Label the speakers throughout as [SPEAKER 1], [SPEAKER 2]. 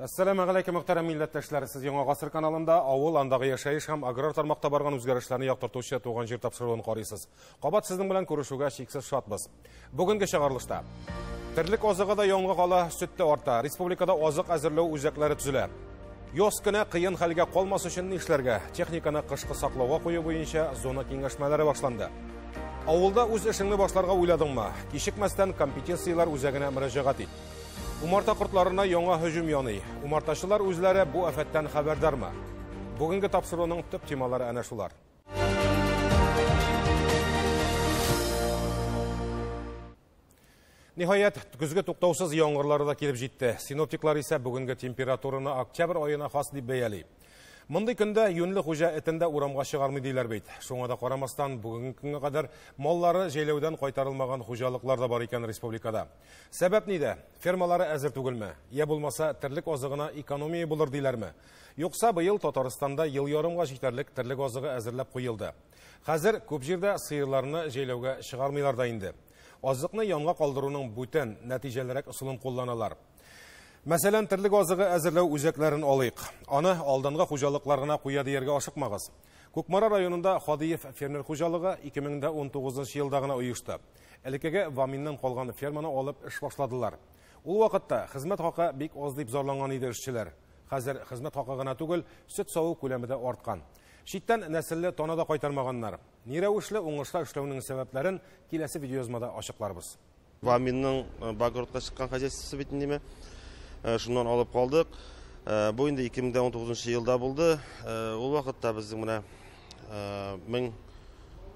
[SPEAKER 1] Әссәламү галәйкүм, мөхтәрәм милләттәшләр. Сез Яңа Гасыр каналында авыл, андагы яшәеш һәм аграр тармакта барган үзгәрешләрне яктыртучы Туган җир тапшыруын карыйсыз. Кабат сезнең белән күрешүгә чиксез шатбыз. Бүгенге чыгарылышта терлек азыгы да янга кала, сөт тә арта. Республикада азык әзерләү үзәкләре төзелә. Яз көне кыен хәлгә калмас өчен нишләргә? Техниканы кышкы саклауга кую буенча зона киңәшмәләре башланды. Авылда үз эшеңне башларга уйладыңмы? Кичекмәстән компетенцияләр үзәгенә мөрәҗәгать ит. Умарта кортларына яңа һөҗүм яный. Умартачылар үзләре бу афәттән хәбәрдармы? Бүгенге тапшыруның төп темалары әнә шулар. Ниһаять, көзге туктаусыз яңгырлары да килеп җитте. Синоптиклар исә бүгенге температураны октябрь аена хас дип бәяли. Мондый көндә юньле хуҗа этен дә урамга чыгармый диләр бит. Шуңа да карамастан, бүгенге көнгә кадәр маллары җәйләүдән кайтарылмаган хуҗалыклар да бар икән республикада. Сәбәп нидә? Фермалары әзер түгелме? Я булмаса, терлек азыгына экономия булыр диләрме? Юкса быел Татарстанда ел ярымга җитәрлек терлек азыгы әзерләп куелды. Хәзер күп җирдә сыерларны җәйләүгә чыгармыйлар да инде. Азыкны янга калдыруның бүтән нәтиҗәлерәк ысулын кулланалар. Мәсәлән, терлек азыгы әзерләү үзәкләрен алыйк. Аны алдынгы хуҗалыклар гына куя дияргә ашыкмагыз. Кукмара районында Хадиев фермер хуҗалыгы 2019 елда гына оешты. Элеккеге Ваминнан калган ферманы алып эш башладылар. Ул вакытта хезмәт хакы бик аз дип зарланган иде эшчеләр. Хәзер хезмәт хакы гына түгел, сөт саву күләме дә арткан. Читтән нәселле тана да кайтармаганнар. Ни рәвешле уңышлы эшләүнең сәбәпләрен киләсе видеоязмада ачыкларбыз.
[SPEAKER 2] Ваминның банкротка чыккан хозяйствосы бит инде. Шуннан алып калдык. Бу инде 2019 елда булды. Ул вакытта безнең менә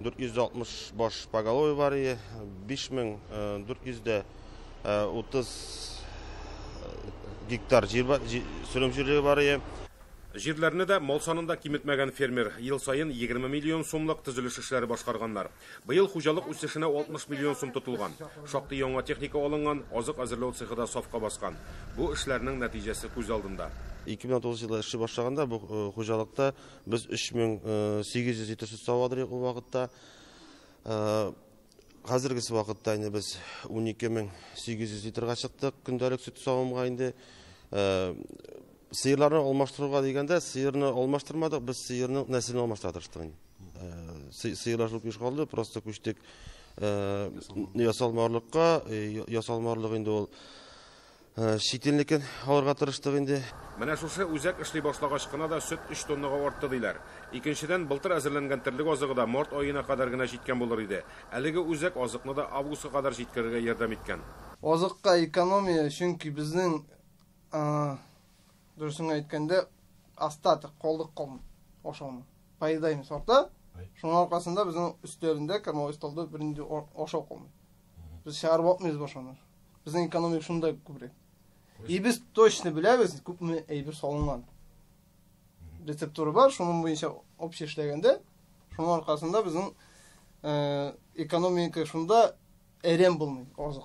[SPEAKER 2] 1460 баш поголовье бар иде, 5430 гектар җир бар, сөрем җирлеге бар иде.
[SPEAKER 1] Җирләрне дә мал санын да киметмәгән фермер ел саен 20 миллион сумлык төзелеш эшләре башкарганнар. Быел хуҗалык үсешенә 60 миллион сум тотылган. Шактый яңа техника алынган, азык әзерләү цехы да сафка баскан. Бу эшләрнең нәтиҗәсе күз алдында.
[SPEAKER 2] 2019 елда эшли башлаганда бу хуҗалыкта без 3800 литр сөт савадыр ул вакытта. Хәзерге вакытта инде без 12800 литрга чыктык көндәлек сөт савымга инде. Сыерларны алмаштыруга дигәндә, сыерны алмаштырмадык, без сыерның нәселен алмаштыра тырыштык инде. Сыерлар шул көч калды, просто күчтек ясалмарлыкка, ясалмарлык инде ул чит илнекен алырга тырыштык инде.
[SPEAKER 1] Менә шушы үзәк эшли башлагач кына да сөт 3 тоннага артты диләр. Икенчедән, былтыр әзерләнгән терлек азыгы да март аена кадәр генә җиткән булыр иде. Әлеге үзәк азыкны да августка кадәр җиткерергә ярдәм иткән.
[SPEAKER 3] Азыкка экономия, чөнки безнең дөресен әйткәндә, остаток, калдык калмый, ашауны. Поедаемыз арта. Шуның аркасында безнең өстәлендә, кормовой столда бернинди ашау калмый. Без чыгарып атмыйбыз башаны. Безнең экономика шунда күбрәк. И без точно беләбез, күпме әйбер салынган. Рецептура бар, шуның буенча общий эшләгәндә, шуның аркасында безнең экономика шунда әрәм булмый, азык.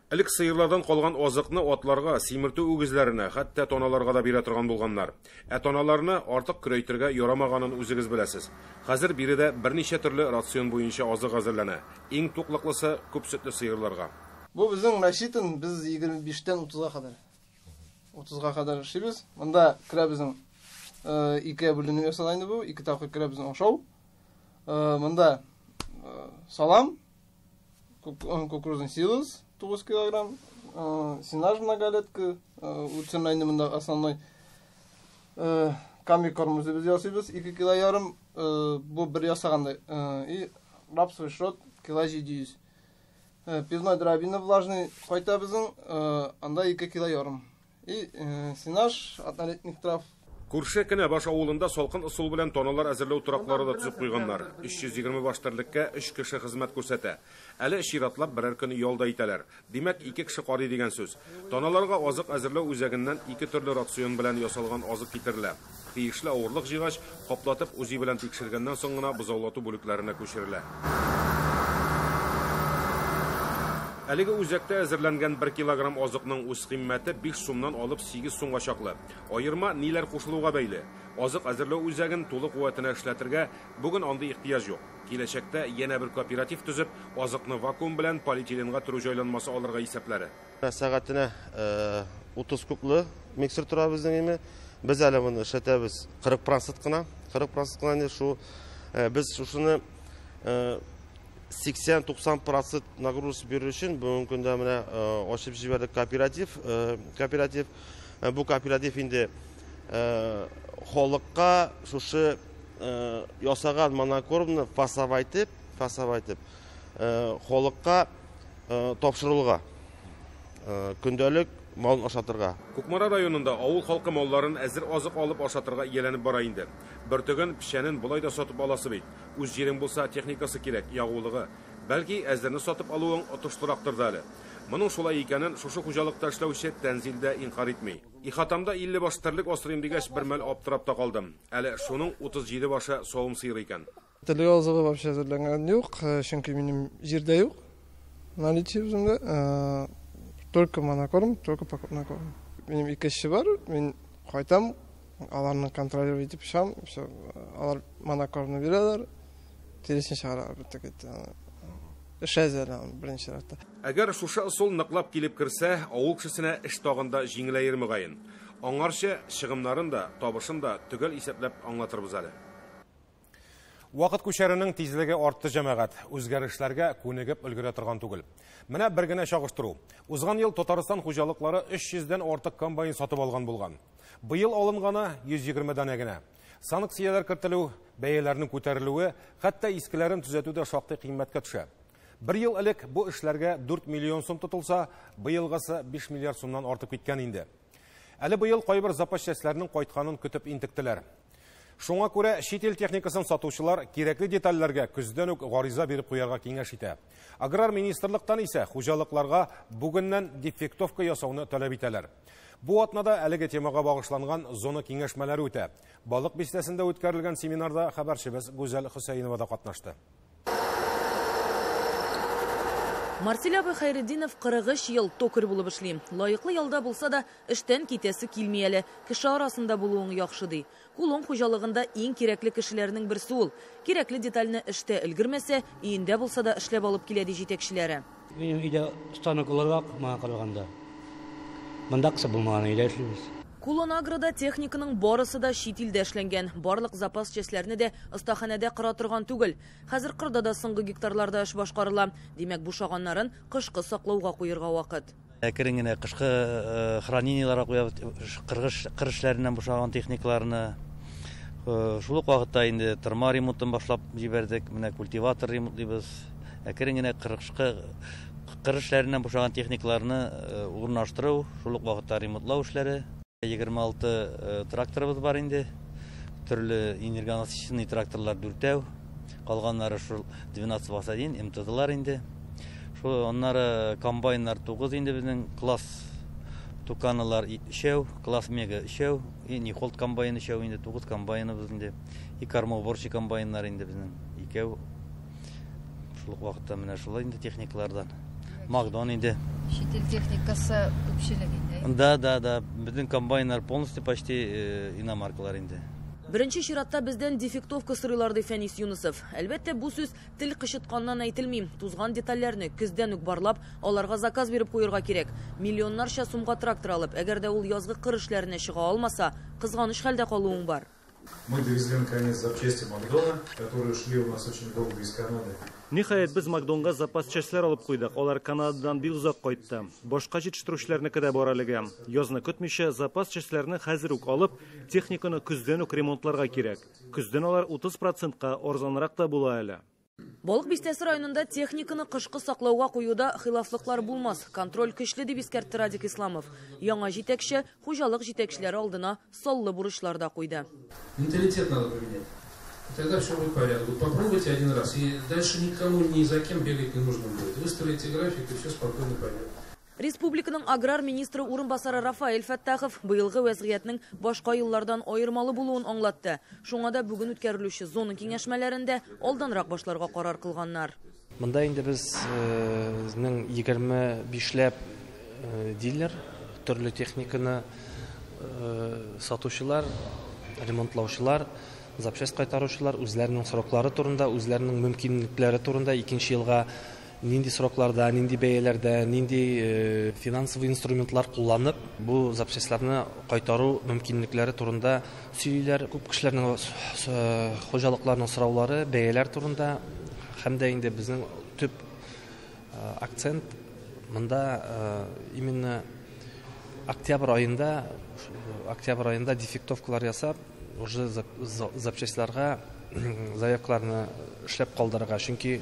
[SPEAKER 1] Элек сыерлардан калган азыкны атларга, симертү үгезләренә, хәтта таналарга да бирә торган булганнар. Ә таналарны артык көрәйтергә ярамаганын үзегез беләсез. Хәзер биредә берничә төрле рацион буенча азык әзерләнә. Иң туклыклысы күп сөтле сыерларга.
[SPEAKER 3] Бу безнең рассчитан, без 25-тән 30-га кадәр. 30-га кадәр эшлибез. Монда керә безнең ике бүленү ясала инде бу, ике тапкыр керә безнең ашау. Монда салам, кукурузный силос 9 килограмм, сенаж многолетка, үтсен инде монда основной комбикорм үзебез ясыйбыз, 2 кило ярым, бу бер ясаганда, и рапсовый шрот кило 700. Пивной дробина влажный кайта безнең, анда 2 кило ярым. И сенаж однолетних трав.
[SPEAKER 1] Күрше Кенәбаш авылында салкын ысул белән таналар әзерләү тораклары да төзеп куйганнар. 320 баш терлеккә 3 кеше хезмәт күрсәтә. Әле чиратлап берәр көн ял да итәләр. Димәк, 2 кеше карый дигән сүз. Таналарга азык әзерләү үзәгеннән 2 төрле рацион белән ясалган азык китерелә. Тиешле авырлык җыйгач, каплатып үзе белән тикшергәннән соң гына бозаулату бүлекләренә күчерелә. Әлеге үзәктә әзерләнгән 1 килограмм азыкның үз кыйммәте 5 сумнан алып 8 сумга чаклы. Аерма ниләр кушылуга бәйле. Азык әзерләү үзәген тулы куәтенә эшләтергә бүген андый ихтыяҗ юк. Киләчәктә янә бер кооператив төзеп, азыкны вакуум белән полиэтиленга төрү җайланмасы алырга исәпләре.
[SPEAKER 2] Сәгатенә 30 кублы миксер тора безнең име. Без әле моны эшләтәбез 40% кына, 40% кына инде шу без шушыны 80-90% нагрузка бирү өчен бүгенге көндә менә ачып җибәрдек кооператив. Кооператив, бу кооператив инде халыкка шушы ясаган монокормны фасовать итеп, халыкка тапшырылга, көндәлек малын ашатырга.
[SPEAKER 1] Кукмара районында авыл халкы малларын әзер азык алып ашатырга ияләнеп бара инде. Бөртеген, печәнен болай да сатып аласы бит. Үз җирең булса, техникасы кирәк, ягулыгы. Бәлки әзерне сатып алуың отышлырактыр да әле. Моның шулай икәнен шушы хуҗалыкта эшләүче Тәнзил дә инкар итми. Ихатамда 50 баш терлек асрыйм дигәч, бер мәл аптырап та калдым. Әле шуның 37 башы савым сыеры икән.
[SPEAKER 3] Терлек азыгы вообще әзерләнгән юк, чөнки минем җирдә юк. Наличие үземдә. Только монокорм, только покупной корм. Минем ике эшче бар, мин кайтам, аларны контролировать итеп чыгам, всё, алар монокормны бирәләр, тиресен чыгаралар, бетте китте. Эш әзерләнә беренче чиратта.
[SPEAKER 1] Әгәр шушы ысул ныклап килеп керсә, авыл кешесенә эш тагын да җиңеләер мөгаен. Аңарчы чыгымнарын да, табышын да төгәл исәпләп аңлатырбыз әле. Вакыт күчәренең тизлеге артты, җәмәгать. Үзгәрешләргә күнегеп өлгерә торган түгел. Менә бер генә чагыштыру. Узган ел Татарстан хуҗалыклары 300дән артык комбайн сатып алган булган. Быел алынганы 120 данә генә. Санкцияләр кертелү, бәяләрнең күтәрелүе, хәтта искеләрен төзәтү дә шактый кыйммәткә төшә. Бер ел элек бу эшләргә 4 миллион сум тотылса, быелгысы 5 миллиард сумнан артып киткән инде. Әле быел кайбер запас частьләрнең кайтканын көтеп интектеләр. Шуңа күрә чит ил техникасын сатучылар кирәкле детальләргә көздән үк гариза биреп куярга киңәш итә. Аграр министрлыктан исә хуҗалыкларга бүгеннән дефектовка ясауны таләп итәләр. Бу атнада әлеге темага багышланган зона киңәшмәләре үтә. Балык бистәсендә үткәрелгән семинарда хәбәрчебез Гүзәл Хөсәенова да катнашты.
[SPEAKER 4] Марсель абый Хайретдинов 43 ел токарь булып эшли. Лаеклы ялда булса да, эштән китәсе килми әле. Кеше арасында булуың яхшы ди. Кулон хуҗалыгында иң кирәкле кешеләрнең берсе ул. Кирәкле детальне эштә өлгермәсә, өендә булса да эшләп алып килә ди җитәкчеләре.
[SPEAKER 5] Минем өйдә станок буларак моңа караганда. Монда кысы булмаган өйдә эшлибез.
[SPEAKER 4] Кулон агрода техниканың барысы да чит илдә эшләнгән. Барлык запас частьләрне дә остаханәдә кыра торган түгел. Хәзер кырда да соңгы гектарларда эш башкарыла. Димәк, бушаганнарын кышкы саклауга куерга вакыт.
[SPEAKER 5] Әкрен генә кышкы хранениеләргә куябыз, кыр эшләреннән бушаган техникаларны. Шул ук вакытта инде тырма ремонтын башлап җибәрдек, менә культиватор ремонтлыйбыз. Әкрен генә кышкы кыр эшләреннән бушаган техникаларны урнаштыру, шул ук вакытта ремонтлау эшләре. 26 тракторыбыз бар инде. Төрле энергонасыщенный тракторлар дүртәү. Калганнары шул 1221 МТЗлар инде. Шул аннары комбайннар 9 инде безнең класс Туканалар өчәү, класс мега өчәү, и Нихолд комбайны өчәү инде 9 комбайныбыз инде. И кормоуборщик комбайннар инде безнең икәү. Шул ук вакытта менә шулай инде техникалардан. Магдон инде.
[SPEAKER 6] Чит ил техникасы күпчелек инде.
[SPEAKER 5] Да, да, да. Безнең комбайннар полностью почти иномаркалар инде.
[SPEAKER 4] Беренче чиратта бездән дефектовка сорыйлар, ди Фәнис Юнысов. Әлбәттә, бу сүз тел кычытканнан әйтелми. Тузган детальләрне көздән үк барлап, аларга заказ биреп куярга кирәк. Миллионнарча сумга трактор алып, әгәр дә ул язгы кыр эшләренә чыга алмаса, кызганыч хәлдә калуың бар.
[SPEAKER 7] Мы довезли наконец запчасти Макдона, которые шли у нас очень долго из Канады.
[SPEAKER 8] Ниһаять, без Макдонга запас частьләр алып куйдык. Алар Канададан бик озак кайтты. Башка җитештерүчеләрнеке дә бар әлегә. Язны көтмичә, запас частьләрне хәзер үк алып, техниканы көздән үк ремонтларга кирәк. Көздән алар 30%-ка арзанрак та була әле.
[SPEAKER 4] Балык бистәсе районында техниканы кышкы саклауга куюда хилафлыклар булмас. Контроль көчле дип искәртте Радик Исламов. Яңа җитәкче хуҗалык җитәкчеләре алдына саллы бурычлар да куйды.
[SPEAKER 7] Менталитет надо поменять. И тогда все будет в порядке. Вот попробуйте один раз, и дальше никому ни за кем бегать не нужно будет. Выстроите график, и все спокойно пойдет.
[SPEAKER 4] Республиканың аграр министры урынбасары Рафаэль Фәттахов быелгы вәзгыятьнең башка еллардан аермалы булуын аңлатты. Шуңа да бүген үткәрелүче зона киңәшмәләрендә алданрак башларга карар кылганнар.
[SPEAKER 9] Монда инде безнең 25ләп дилер, төрле техниканы сатучылар, ремонтлаучылар, запчасть кайтаручылар үзләренең сроклары турында, үзләренең мөмкинлекләре турында икенче елга Нинди срокларда, нинди бәяләрдә, нинди финансовый инструментлар кулланып бу запчастьларны кайтару мөмкинлекләре турында сөйлиләр. Күп кешеләрнең, хуҗалыкларның сораулары бәяләр турында, һәм дә инде безнең төп акцент монда именно октябрь аенда дефектовкалар ясап, уже запчастьларга заявкаларны эшләп калдырырга, чөнки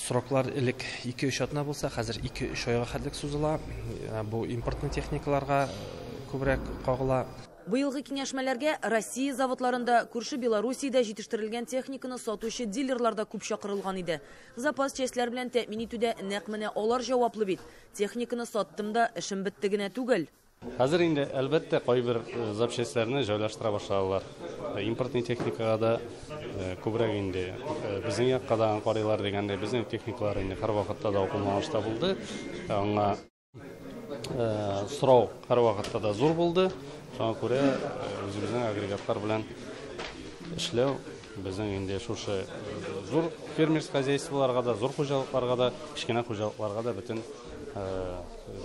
[SPEAKER 9] сроклар элек 2-3 атна булса, хәзер 2-3 айга хәтлек сузыла. Бу импортный техникаларга күбрәк кагыла.
[SPEAKER 4] Быелгы киңәшмәләргә Россия заводларында, күрше Белоруссиядә җитештерелгән техниканы сатучы дилерлар да күп чакырылган иде. Запас частьләр белән тәэмин итүдә нәкъ менә алар җаваплы бит. Техниканы саттым да, эшем бетте генә түгел.
[SPEAKER 10] Хәзер инде әлбәттә кайбер запчастьләрне җайлаштыра башладылар. Импортный техникага да күбрәк инде безнең якка да карыйлар дигәндә, безнең техникалар инде һәрвакытта да кулланышта булды. Аңа сорау һәрвакытта да зур булды. Шуңа күрә үзебезнең агрегатлар белән эшләү безнең инде шушы зур фермерский хозяйстволарга да, зур хуҗалыкларга да, кечкенә хуҗалыкларга да бөтен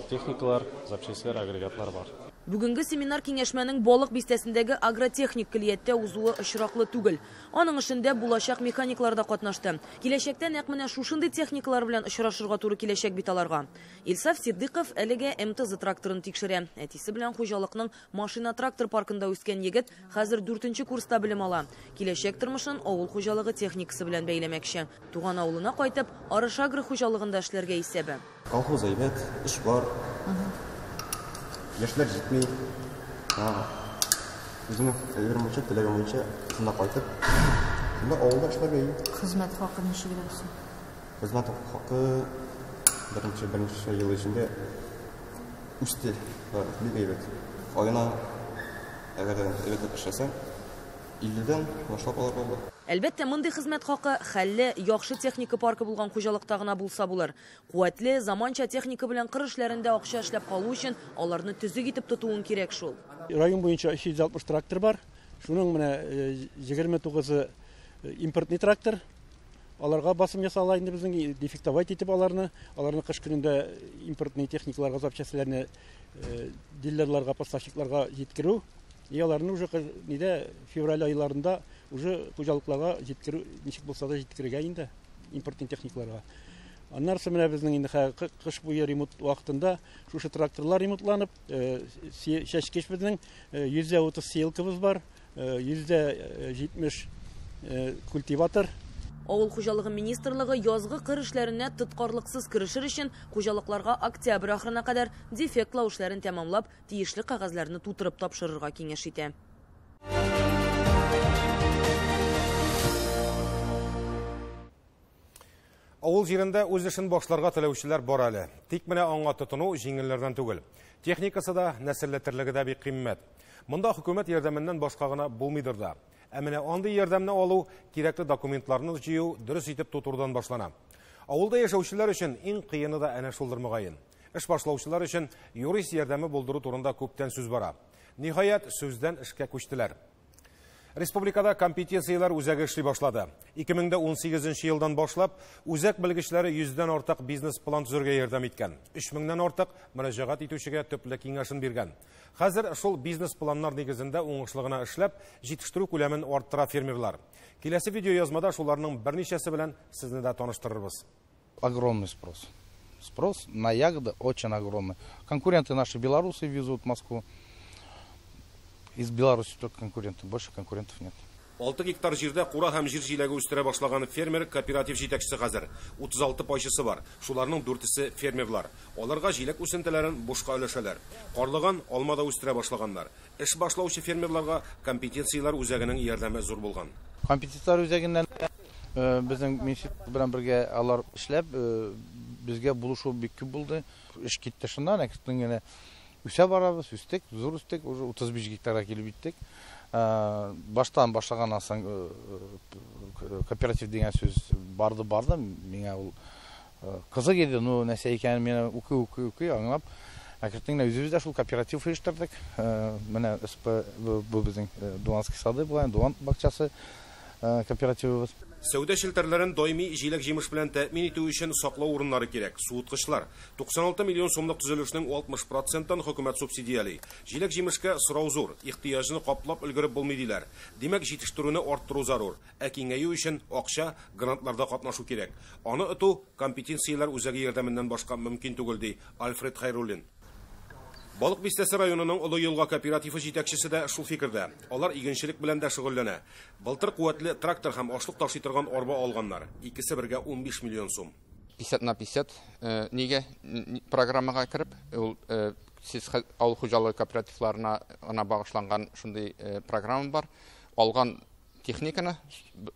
[SPEAKER 10] техникалар, запчастьлар, агрегатлар бар.
[SPEAKER 4] Бүгенге семинар киңәшмәнең Балык бистәсендәге агротехник көллияттә узуы очраклы түгел. Аның эшендә булачак механиклар да катнашты. Киләчәктә нәкъ менә шушындый техникалар белән очрашырга туры киләчәк бит аларга. Илсаф Сиддыков әлегә МТЗ тракторын тикшерә. Әтисе белән хуҗалыкның машина-трактор паркында үскән егет хәзер 4нче курста белем ала. Киләчәк тормышын авыл хуҗалыгы техникасы белән бәйләмәкче. Туган авылына кайтып, Арыш-Агро хуҗалыгында эшләргә исәбе.
[SPEAKER 2] Колхоз әйбәт, эш бар. Яшьләр җитми. Үземнең әйберем буенча, теләгем буенча шунда кайтып, шунда авылда эшләргә.
[SPEAKER 6] Хезмәт хакы ничек булсын?
[SPEAKER 2] Хезмәт хакы беренче ел эчендә үсте. Бик әйбәт. Аена әгәр дә әйбәтләп эшләсәң, 50-дән башлап алырга була.
[SPEAKER 4] Әлбәттә, мондый хезмәт хакы хәлле, яхшы техника паркы булган хуҗалыкта гына булса булыр. Куәтле, заманча техника белән кыр эшләрендә акча эшләп калу өчен аларны төзек итеп тотуың кирәк шул.
[SPEAKER 11] Район буенча 360 трактор бар. Шуның менә 29-ы импортный трактор. Аларга басым ясала инде безнең, дефектовать итеп аларны. Аларны кыш көнендә импортный техникаларга, запчастьләрне дилерларга, поставщикларга җиткерү. И аларны уже нидә февраль айларында уже хуҗалыкларга җиткерү, ничек булса да җиткерергә инде импортный техникаларга. Аннары менә безнең инде кыш буе ремонт вакытында шушы тракторлар ремонтланып, чәчкеч безнең 130 сеялкабыз бар, 170 культиватор.
[SPEAKER 4] Авыл хуҗалыгы министрлыгы язгы кыр эшләренә тоткарлыксыз керешер өчен хуҗалыкларга октябрь ахырына кадәр дефектлау эшләрен тәмамлап, тиешле кәгазьләрне тутырып тапшырырга киңәш итә.
[SPEAKER 1] Авыл җирендә үз эшен башларга теләүчеләр бар әле. Тик менә аңа тотыну җиңелләрдән түгел. Техникасы да, нәселле терлеге дә бик кыйммәт. Монда хөкүмәт ярдәменнән башка гына булмыйдыр да. Ә менә андый ярдәмне алу, кирәкле документларны җыю, дөрес итеп тутырудан башлана. Авылда яшәүчеләр өчен иң кыены да әнә шулдыр мөгаен. Эш башлаучылар өчен юрист ярдәме булдыру турында күптән сүз бара. Ниһаять, сүздән эшкә күчтеләр. Республикада компетенцияләр үзәге эшли башлады. 2018 елдан башлап, үзәк белгечләре 100-дән артык бизнес-план төзергә ярдәм иткән. 3000-нән артык мөрәҗәгать итүчегә төпле киңәшен биргән. Хәзер шул бизнес-планнар нигезендә уңышлы гына эшләп, җитештерү күләмен арттыра фермерлар. Киләсе видеоязмада шуларның берничәсе белән сезне дә таныштырырбыз.
[SPEAKER 12] Огромный спрос. Спрос на ягоды очень огромный. Конкуренты наши белорусы везут в Москву. Из Беларуси только конкуренты, больше конкурентов нет.
[SPEAKER 1] 6 гектар җирдә кура һәм җир җиләге үстерә башлаган фермер кооператив җитәкчесе хәзер. 36 пайчысы бар. Шуларның 4-се фермерлар. Аларга җиләк үсентеләрен бушка өләшәләр. Карлыган, алма да үстерә башлаганнар. Эш башлаучы фермерларга компетенцияләр үзәгенең ярдәме зур булган.
[SPEAKER 12] Компетенцияләр үзәгеннән безнең институт белән бергә алар эшләп, безгә булышу бик күп булды. Эш китте шуннан, әкрен генә үсә барабыз, үстек, зур үстек, уже 35 гектарга килеп җиттек. Баштан башлаганнан соң кооператив дигән сүз барды, миңа ул кызык иде, ну нәрсә икәнен мин укый аңлап, әкрен генә үзебез дә шул кооператив оештырдык. Менә СП бу безнең Дуанский сады була, Дуан бакчасы кооперативыбыз.
[SPEAKER 1] Сәүдә челтәрләрен даими җиләк-җимеш белән тәэмин итү өчен саклау урыннары кирәк, суыткычлар. 96 миллион сумлык төзелешнең 60 процентын хөкүмәт субсидияли. Җиләк-җимешкә сорау зур, ихтыяҗны каплап өлгереп булмый диләр. Димәк, җитештерүне арттыру зарур. Ә киңәю өчен акча, грантларда катнашу кирәк. Аны оту компетенцияләр үзәге ярдәменнән башка мөмкин түгел, ди Альфред Хайруллин. Балык Бистәсе районының Олы Елга кооперативы җитәкчесе дә шул фикердә. Алар игенчелек белән дә шөгыльләнә. Былтыр куәтле трактор һәм ашлык ташый торган арба алганнар. Икесе бергә 15 миллион сум.
[SPEAKER 13] 50 на 50 нигә программага кереп, ул сез авыл хуҗалыгы кооперативларына гына багышланган шундый программа бар. Алган техниканы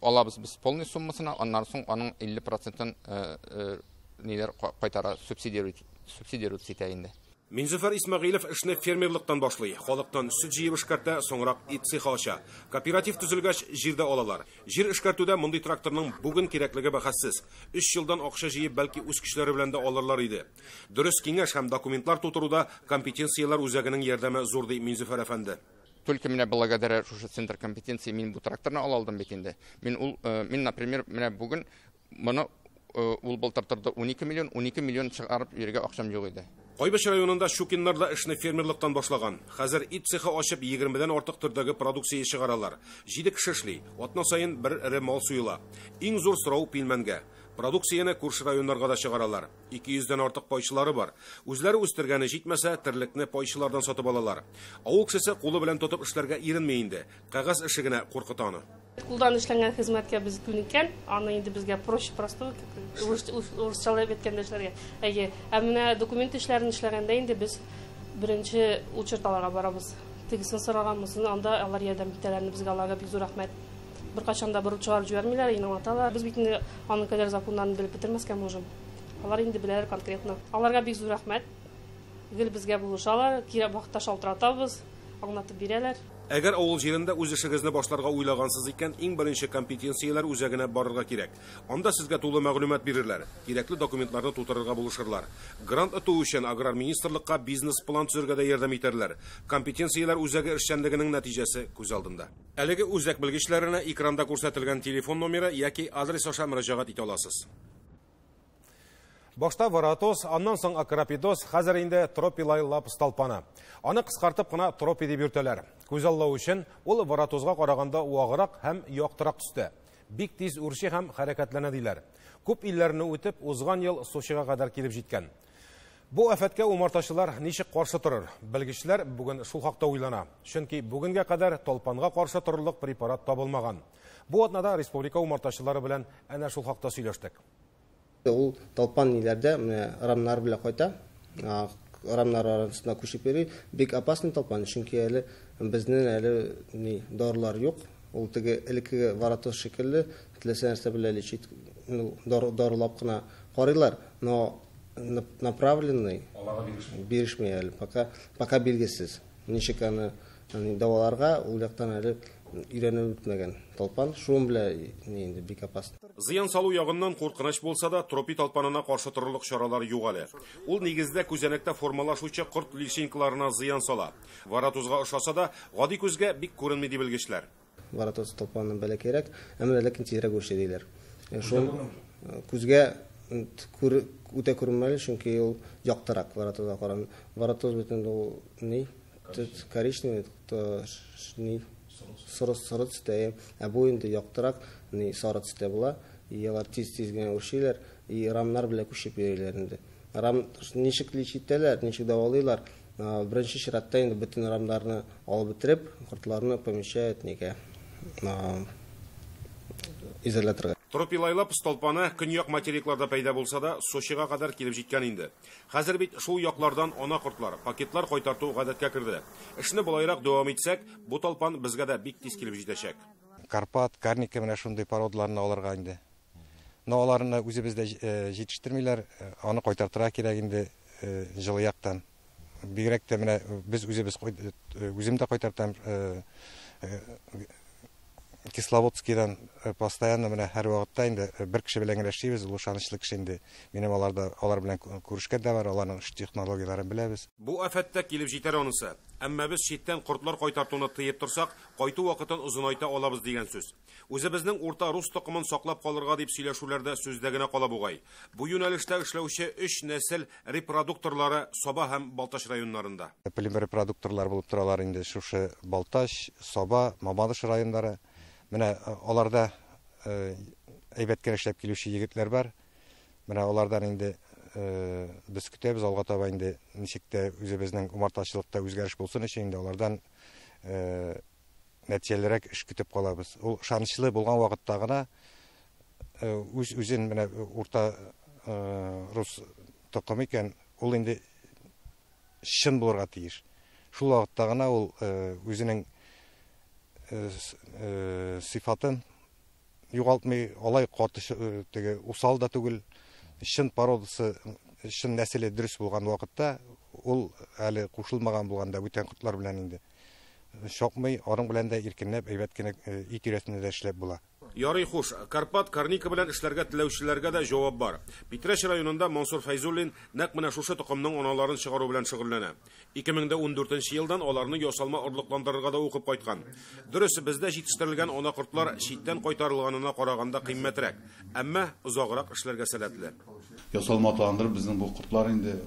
[SPEAKER 13] алабыз без полный суммасына, аннан соң аның 50 процентын ниләр кайтара, субсидировать итә инде.
[SPEAKER 1] Минзөфәр Исмәгыйлев эшне фермерлыктан башлый. Халыктан сөт җыеп эшкәртә, соңрак ит цехы ача. Кооператив төзелгәч, җир дә алалар. Җир эшкәртүдә мондый тракторның бүген кирәклеге бәхәссез. 3 елдан акча җыеп, бәлки үз көчләре белән дә алырлар иде. Дөрес киңәш һәм документлар тутыруда компетенцияләр үзәгенең ярдәме зур, ди Минзөфәр әфәнде.
[SPEAKER 13] Только менә благодаря шушы центр компетенции мин бу тракторны ала алдым бит инде. Мин ул, мин, например, менә бүген моны ул былтыр торды 12 миллион, 12 миллион чыгарып йөрергә акчам юк иде.
[SPEAKER 1] Кайбыч районында Щукиннар да эшне фермерлыктан башлаган. Хәзер ит цехы ачып 20дән артык төрдәге продукция чыгаралар. 7 кеше эшли. Атна саен бер эре мал суела. Иң зур сорау пилмәнгә. Продукцияне күрше районнарга да чыгаралар. 200дән артык пайчылары бар. Үзләре үстергәне җитмәсә, терлекне пайчылардан сатып алалар. Авыл кешесе кулы белән тотып эшләргә иренми инде. Кәгазь эше генә куркыта аны.
[SPEAKER 14] Кулдан эшләнгән хезмәткә без күнеккән, аны инде безгә проще простой, урысчалап әйткәндә эшләргә. Әйе, ә менә документ эшләрен эшләгәндә инде без беренче очерт аларга барабыз. Тегесен сораган, монысын анда алар ярдәм итәләр, безгә аларга бик зур рәхмәт. Беркайчан да борып чыгарып җибәрмиләр, инанаталар. Без бит инде аның кадәр законнарын белеп бетермәскә можем. Алар инде беләләр конкретно. Аларга бик зур рәхмәт. Гел безгә булышалар, кирәк вакытта шалтыратабыз, аңлатып бирәләр.
[SPEAKER 1] Әгәр авыл җирендә үз эшегезне башларга уйлагансыз икән, иң беренче компетенцияләр үзәгенә барырга кирәк. Анда сезгә тулы мәгълүмат бирерләр, кирәкле документларны тутырырга булышырлар. Грант оту өчен аграр министрлыкка бизнес-план төзергә дә ярдәм итәрләр. Компетенцияләр үзәге эшчәнлегенең нәтиҗәсе күз алдында. Әлеге үзәк белгечләренә экранда күрсәтелгән телефон номеры яки адрес аша мөрәҗәгать итә аласыз. Башта варатоз, аннан соң акрапидоз, хәзер инде тропилайлапс талпаны. Аны кыскартып кына тропи дип йөртәләр. Күзаллау өчен ул варатозга караганда ваграк һәм яктырак төстә. Бик тиз үрчи һәм хәрәкәтләнә диләр. Күп илләрне үтеп, узган ел Сочига кадәр килеп җиткән. Бу афәткә умартачылар ничек каршы торыр? Белгечләр бүген шул хакта уйлана. Чөнки бүгенгә кадәр талпанга каршы торырлык препарат табылмаган. Бу атнада республика умартачылары белән әнә шул хакта сөйләштек.
[SPEAKER 15] Ул талпан ниләрдә менә рамнар белән кайта, рамнар арасында күчеп йөри. Бик опасный талпан, чөнки әле безнең әле ни дарулар юк. Ул теге элеккеге варатоз шикелле теләсә нәрсә белән лечить, дарулап кына карыйлар, но направленный бирешми әле, пока билгесез. Ничек аны дәваларга, ул яктан әле өйрәнеп бетмәгән талпан, шуның белән инде бик опасно.
[SPEAKER 1] Зыян салу ягыннан куркыныч булса да, тропи талпанына каршы торырлык чаралар юк әле. Ул нигездә күзәнәктә формалашучы корт личинкаларына зыян сала. Варатозга ошаса да, гади күзгә бик күренми ди белгечләр.
[SPEAKER 15] Варатоз талпанын бәләкәйрәк, әмма ләкин тизрәк үрчи диләр. Шул күзгә үтә күренмәле, чөнки ул яктырак варатозга караганда. Варатоз бит инде ул ни? Коричневый, ни? Соры төстә, ә бу инде яктырак, ни сары төстә була. И алар тиз-тиз генә үрчиләр, и рамнар белән күчеп йөриләр инде. Рам ничек лечить итәләр, ничек дәвалыйлар? Беренче чиратта инде бөтен рамнарны алып бетереп, кортларны помещают нигә? Изоляторга.
[SPEAKER 1] Тропилайлапс талпаны көньяк материкларда пәйда булса да, Сочига кадәр килеп җиткән инде. Хәзер бит шул яклардан ана кортлар, пакетлар кайтарту гадәткә керде. Эшне болайрак дәвам итсәк, бу талпан безгә дә бик тиз килеп җитәчәк.
[SPEAKER 16] Карпат, карника менә шундый породаларны алырга инде. Но аларны үзебездә җитештермиләр, аны кайтартырга кирәк инде җылы яктан. Бигрәк тә менә без үзебез, үзем дә кайтартам. Кисловодскийдан постоянно менә һәр вакытта инде бер кеше белән генә эшлибез, ул ышанычлы кеше инде. Минем алар белән күрешкән дә бар, аларның эш технологияләрен беләбез.
[SPEAKER 1] Бу афәттә килеп җитәр анысы. Әмма без читтән кортлар кайтартуны тыеп торсак, кайту вакытын озынайта алабыз дигән сүз. Үзебезнең урта рус токымын саклап калырга дип сөйләшүләрдә сүздә генә кала бугай. Бу юнәлештә эшләүче 3 нәсел репродукторлары Саба һәм Балтач районнарында.
[SPEAKER 16] Племрепродукторлар булып торалар инде шушы Балтач, Саба, Мамадыш районнары. Менә аларда әйбәт кенә эшләп килүче егетләр бар. Менә алардан инде без көтәбез, алга таба инде ничек тә үзебезнең умартачылыкта үзгәреш булсын өчен инде алардан нәтиҗәлерәк эш көтеп калабыз. Ул ышанычлы булган вакытта гына үз-үзен менә урта рус токым икән, ул инде чын булырга тиеш. Шул вакытта гына ул үзенең сыйфатын югалтмый, алай каты теге усал да түгел, чын породасы, чын нәселе дөрес булган вакытта ул әле кушылмаган булганда бүтән кортлар белән инде чакмый, аның белән дә иркенләп әйбәт кенә өй тирәсендә дә эшләп була.
[SPEAKER 1] Ярый хуш, Карпат Карника белән эшләргә теләүчеләргә дә җавап бар. Питрәч районында Мансур Фәйзуллин нәкъ менә шушы токымның аналарын чыгару белән шөгыльләнә. 2014 елдан аларны ясалма орлыкландырырга да укып кайткан. Дөрес, бездә җитештерелгән ана кортлар читтән кайтарылганына караганда кыйммәтрәк, әмма озаграк эшләргә сәләтле.
[SPEAKER 17] Ясалма орлыкландырып безнең бу кортлар инде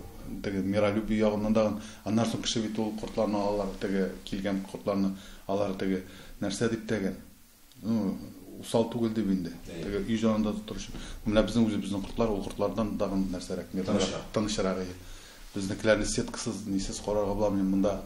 [SPEAKER 17] теге миролюбие ягыннан да, аннан соң кеше бит ул кортларны алар теге килгән кортларны алар теге нәрсә дип тәген. Ну, усал түгел дип инде. Теге өй җанында торучы. Менә безнең үзебезнең кортлар ул кортлардан тагын нәрсәрәк, тынычрак. Безнекеләрне сеткасыз, нисез карарга була. Мин монда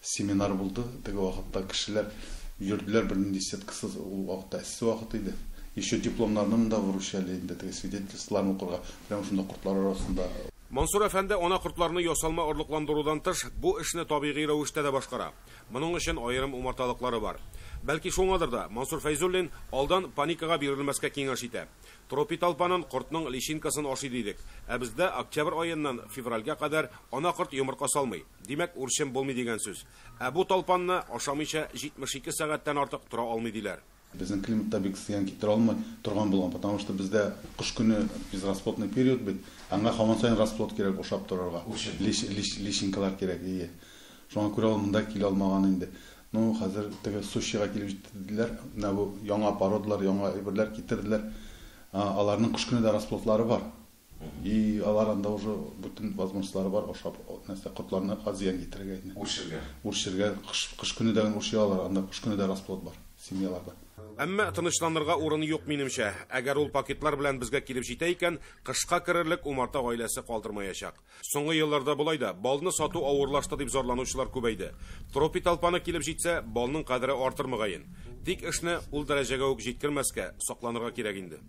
[SPEAKER 17] семинар булды. Теге вакытта кешеләр йөрделәр бернинди сеткасыз, ул вакытта эссе вакыт иде. Еще дипломнарны монда вручали инде, теге свидетельстволарны укырга. Прямо шунда кортлар арасында.
[SPEAKER 1] Мансур әфәнде ана кортларны ясалма орлыкландырудан тыш бу эшне табигый рәвештә дә башкара. Моның өчен аерым умарталыклары бар. Бәлки шуңадыр да Мансур Фәйзуллин алдан паникага бирелмәскә киңәш итә. Тропиталпанын кортның личинкасын ашый дидек. Ә бездә октябрь аеннан февральгә кадәр ана корт йомырка салмый. Димәк, үрчем булмый дигән сүз. Ә бу талпанны ашамыйча 72 сәгатьтән артык тора алмый диләр.
[SPEAKER 17] Безнең климатта бик зыян китерә алмый торган булган, потому что бездә кыш көне безрасплодный период бит. Аңа һаман саен расплод кирәк ашап торырга. Личинкалар кирәк, ие. Шуңа күрә ул монда килә алмаган инде. Ну, хәзер теге Сочига килеп җиттеләр. Менә бу яңа породалар, яңа әйберләр китерделәр. Аларның кыш көне дә расплодлары бар. И алар анда уже бүтән возможностьлары бар, ашап нәрсә кортларны зыян китерергә инде.
[SPEAKER 1] Үрчергә.
[SPEAKER 17] Үрчергә, кыш көне дә үрчи алар, анда кыш көне дә расплод бар семьяларда.
[SPEAKER 1] Әмма тынычланырга урын юк минемчә. Әгәр ул пакетлар белән безгә килеп җитә икән, кышка керерлек умарта гаиләсе калдырмаячак. Соңгы елларда болай да балны сату авырлашты дип зарланучылар күбәйде. Тропиталпаны килеп җитсә, балның кадере артыр мөгаен. Тик эшне ул дәрәҗәгә үк җиткермәскә, сакланырга кирәк инде.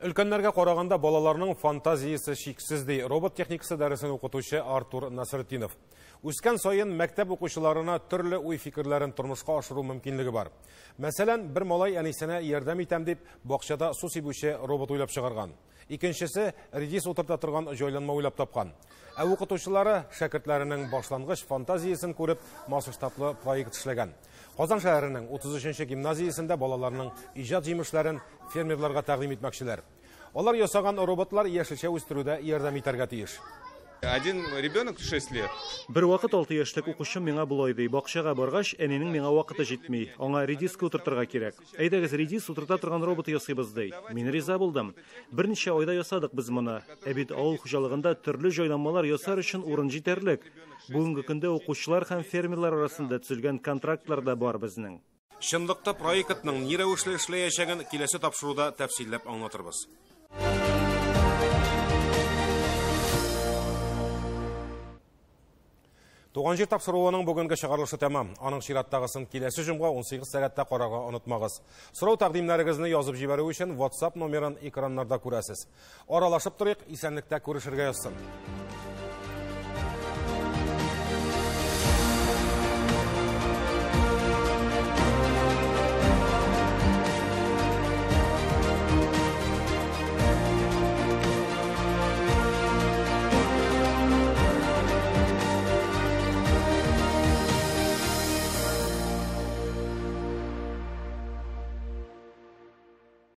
[SPEAKER 1] Өлкәннәргә караганда балаларның фантазиясе чиксез ди робот техникасы дәресен укытучы Артур Насретдинов. Үскән саен мәктәп укучыларына төрле уй-фикерләрен тормышка ашыру мөмкинлеге бар. Мәсәлән, бер малай әнисенә ярдәм итәм дип бакчада су сибүче робот уйлап чыгарган. Икенчесе редис утырта торган җайланма уйлап тапкан. Ә укытучылары шәкертләренең башлангыч фантазиясен күреп масштаблы проект эшләгән. Казан шәһәренең 33-нче гимназиясендә балаларның иҗат җимешләрен фермерларга тәкъдим итмәкчеләр. Алар ясаган роботлар яшелчә үстерүдә ярдәм итәргә тиеш.
[SPEAKER 18] Один ребенок 6 лет.
[SPEAKER 8] Бер вакыт 6 яшьлек укучым миңа болай ди: бакчага баргач, әнинең миңа вакыты җитми. Аңа редиска утыртырга кирәк. Әйдәгез, редис утырта торган робот ясыйбыз ди. Мин риза булдым. Берничә айда ясадык без моны. Ә бит авыл хуҗалыгында төрле җайланмалар ясар өчен урын җитәрлек. Бүгенге көндә укучылар һәм фермерлар арасында төзелгән контрактлар да бар безнең.
[SPEAKER 1] Чынлыкта проектның ни рәвешле эшләячәген киләсе тапшыруда тәфсилләп аңлатырбыз. Туган җир тапшыруының бүгенге чыгарылышы тәмам. Аның чираттагысын киләсе җомга 18 сәгатьтә карарга онытмагыз. Сорау тәкъдимнәрегезне язып җибәрү өчен WhatsApp номерын экраннарда күрәсез. Аралашып торыйк, исәнлектә күрешергә язсын.